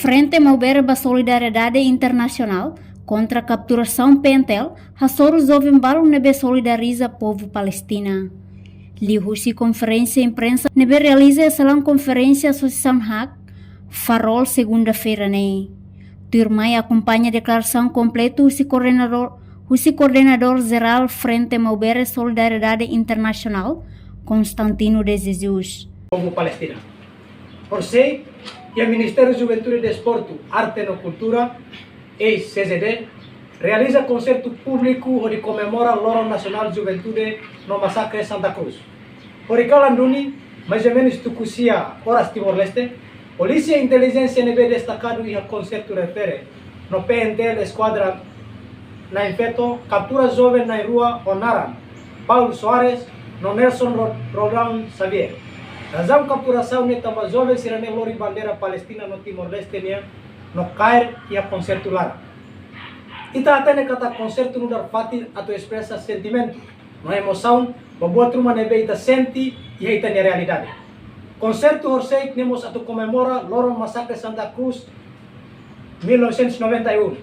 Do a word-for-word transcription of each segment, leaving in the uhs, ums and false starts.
Frente Maubere ba Solidariedade Internasionál kontra kapturasaun P N T L hasoru joven balu ne'ebé solidariza povu Palestina. Liuhusi konferénsia imprensa ne'ebé realiza iha salaun konferénsia Asosiasaun HAK, Farol, segunda-feira ne'e. Tuirmai akompaña deklarasaun kompletu husi koordenadór, husi koordenadór jerál Frente Maubere Solidariedade Internasionál, Constantino de Jesus. Povu Palestina. Horisehik, iha Ministériu Juventude, Desportu, Arte no Kultura, eis-C J D, realiza konsertu públiku hodi komemora Loron Nasionál Juventude no Masakre Santa Cruz. Horikalan duni, mais ou menus tuku sia oras Timor-Leste, polísia intelijénsia ne'ebé destakadu iha konsertu refere no P N T L Eskuadra na'in feto kaptura joven na'in rua ho naran Paulo Soares no Nelson Ro-, Roldão Xavier. Razaun kapturasaun ne'e tanba joven sira-ne'e lori bandeira Palestina no Timor-Leste nian no kaer iha konsertu laran. Ita hatene katak konsertu nu'udar fatin atu espresa sentimentu no emosaun ba buat ruma ne'ebé ita sente iha ita-nia realidade. Konsertu horisehik ne'e mós atu komemora loron Masakre Santa Cruz mil novecentos e noventa e um,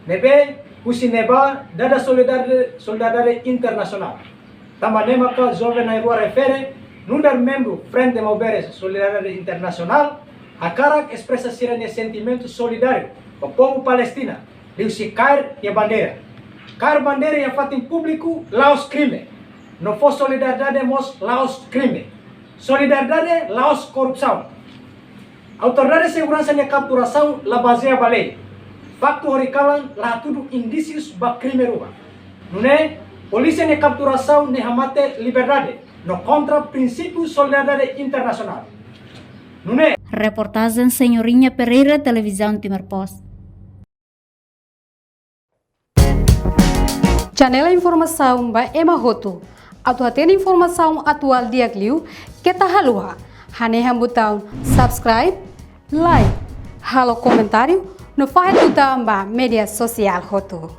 ne'ebé husi ne'ebá dada solidariedade, solidariedade internasionál. Tanba ne'e maka joven na'in rua refere, nu'udar membru Frente Maubere Solidariedade Internasionál, hakarak espresa sira-nia sentimentu solidáriu ba povu Palestina, liuhusi kaer nia bandeira. Kaer bandeira iha fatin públiku la'ós krime. No fó solidariedade mós la'ós krime. Solidariedade la'ós korrupsaun. Autoridade seguransa nia kapturasaun la bazeia ba lei. Faktu horikalan la hatudu indísius ba krime rua. Nune'e, polísia nia kapturasaun ne'e hamate liberdade no kontra prinsípiu solidariedade internasionál. Nune'e. Reportajen Senhorinha Pereira, Televizaun Timor Post. Janela informasaun ba ema hotu. Atu hatene informasaun atuál di'ak liu, keta haluha hanehan butaun subscribe, like, halo komentáriu, no fahe tutan ba média sosiál hotu.